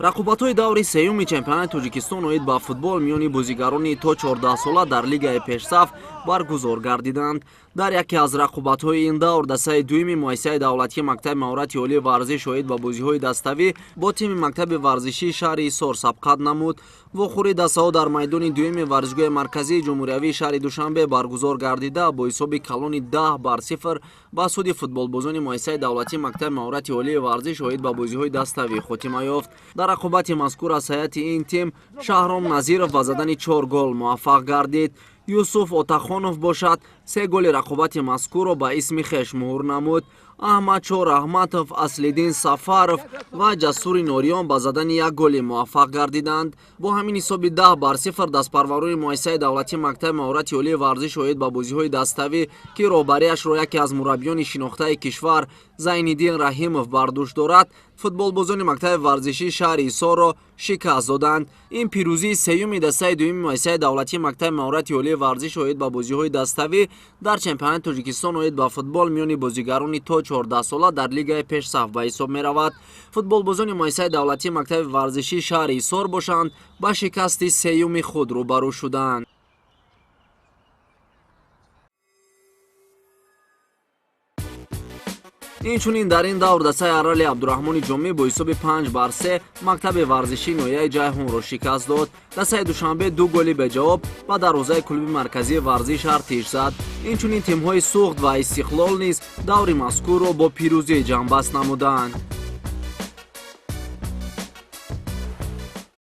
Рақобатҳои даври сеюми чемпионати Тоҷикистон оид ба футбол миёни бозигарони то 14сола дар лигаи пешсаф баргузор гардиданд. Дар яке аз рақобатҳои ин давр дастаи дуюми муассисаи давлатии мактаби маҳорати олии варзиш оид ба бозиҳои даставӣ бо тими мактаби варзишии шаҳри Ҳисор сабқат намуд. Вохӯрии дастаҳо дар майдони дуюми варзишгоҳи марказии ҷумҳуриявии шаҳри Душанбе баргузор гардида, бо ҳисоби калони 10-0 ба суди футболбозони муассисаи давлатии мактаби маҳорати олии варзиш оид ба бозиҳои даставӣ хотима ёфт. Дар рақобати мазкур аз ҳайати ин тим Шаҳром Назиров ба задани 4 гол муваффақ гардид. Юсуф Отахонов бошад, се голи рақобати мазкурро ба исми хеш муҳур намуд. Аҳмадшоҳ Раҳматов, Аслиддин Сафаров ва Ҷасури Нориён ба задани як голи муваффақ гардиданд. Бо ҳамин ҳисоби 10-0 дастпарварони муассисаи давлатии мактаби маҳорати олии варзиш оид ба бозиҳои даставӣ, ки роҳбарияшро яке аз мураббиёни шинохтаи кишвар Зайниддин Раҳимов бар дӯш дорад, футболбозони мактаби варзишии шаҳри Ҳисорро шикаст доданд. Ин пирӯзии сеюми дастаи дуюми муассисаи давлатии мактаби маҳорати олии варзиш оид ба бозиҳои даставӣ дар чемпионати Тоҷикистон оид ба футбол миёни бозигарони то 14сола дар лигаи пешсаф ба ҳисоб меравад. Футболбозони муассисаи давлатии мактаби варзишии шаҳри Ҳисор бошанд, ба шикасти сеюми худ рӯбарӯ шуданд. Инчунин дар ин давр дастаи Арали Абдураҳмони Ҷомӣ бо ҳисоби 5-3 мактаби варзишии ноҳияи Ҷайҳунро шикаст дод. Дастаи Душанбе ду голи беҷавоб ба дарвозаи клуби марказии варзиш Артиш зад. Инчунин тимҳои Суғд ва Истиқлол низ даври мазкурро бо пирӯзӣ ҷамъбаст намуданд.